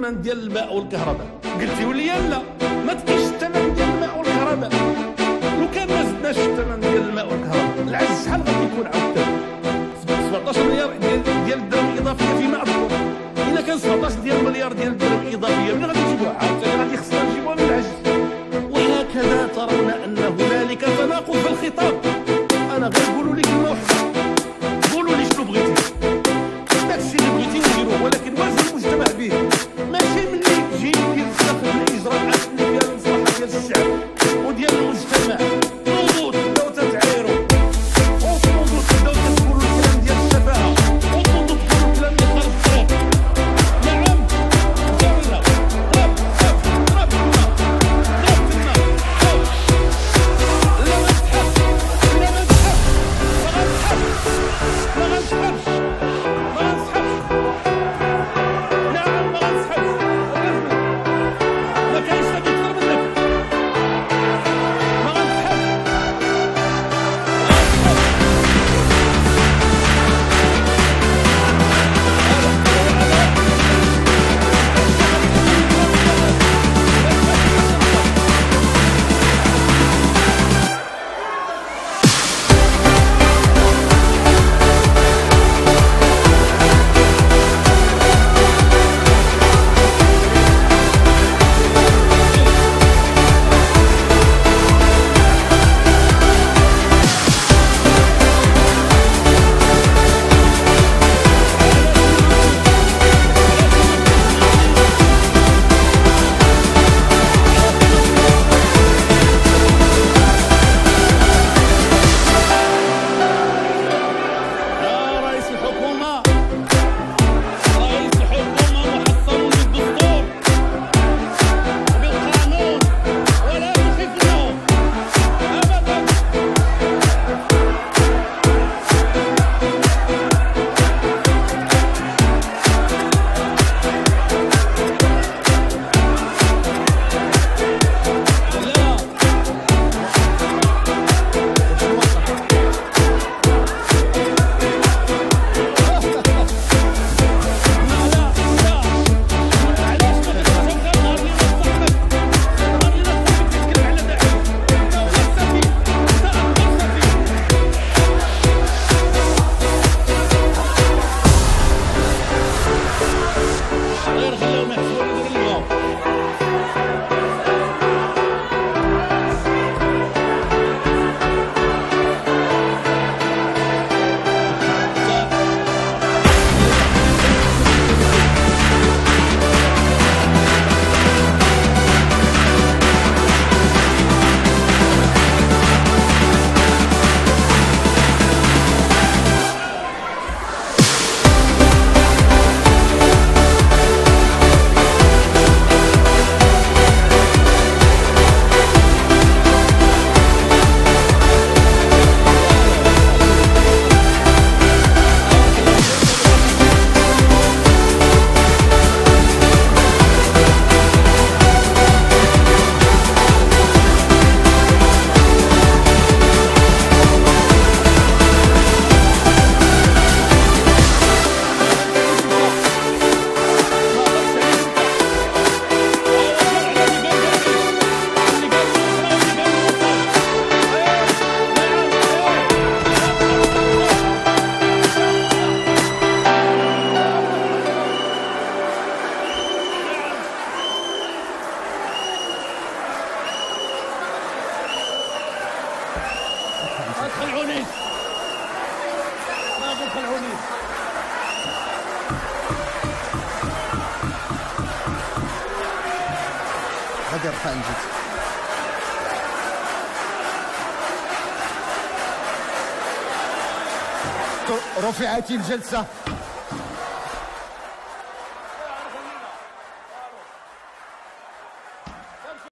الثمن ديال الماء والكهرباء، قلتيو لي لا، ما تقيش الثمن ديال الماء والكهرباء، لو كان ما زدناش الثمن ديال الماء والكهرباء العجز شحال غادي يكون عاوتاني؟ 17 مليار ديال الدرهم إضافية فيما أذكر، إلا كان 17 ديال المليار ديال الدرهم إضافية منين غادي نجيبوها؟ عاوتاني غادي خصنا نجيبوها من العجز. وهكذا ترون أن هنالك تناقض في الخطاب. أنا غير قولوا لي كلمة واحدة، قولوا لي شنو بغيتي، داك الشيء اللي بغيتي نديروه، ولكن واجهوا المجتمع به، ماشي ملي تجي تتخذ الإجراءات اللي فيها المصلحة ديال الشعب وديال المجتمع تنوضوا تبداو تتعايروا، وتنوضوا تبداو تقولوا الكلام ديال الشفاهة، وتنوضوا تقولوا الكلام اللي خارج الطريق. نعم جاوبنا، ضرب ضرب تما، ضرب تما، لا ما نسحبش، لا ما نسحبش، ما غنسحبش، ما غنسحبش، ما غنسحبش، نعم ما غنسحبش، ما كاينش اللي اكثر منك، ما غنسحبش، ما غنسحبش. يا رئيس الحكومة، رئيس الحكومة محصن بالدستور وبالقانون ولا تخفونه أبدا. لا لا لا، علاش ما كتهضرش نهار اللي صاحبك، نهار اللي صاحبك كتكلم على داعش، انت هو السفيه، انت اكبر سفيه. غير خليهم يحسبوا يديروا اللي بغاو. ما هضرتش عليك انت، هو هضر على اللي قال داعش، اللي قال النصرة واللي قال الوطن. ايه نعم ايه. ما تخلعونيش، ما تخلعونيش. غادي يرفع الجلسة. رفعت الجلسة.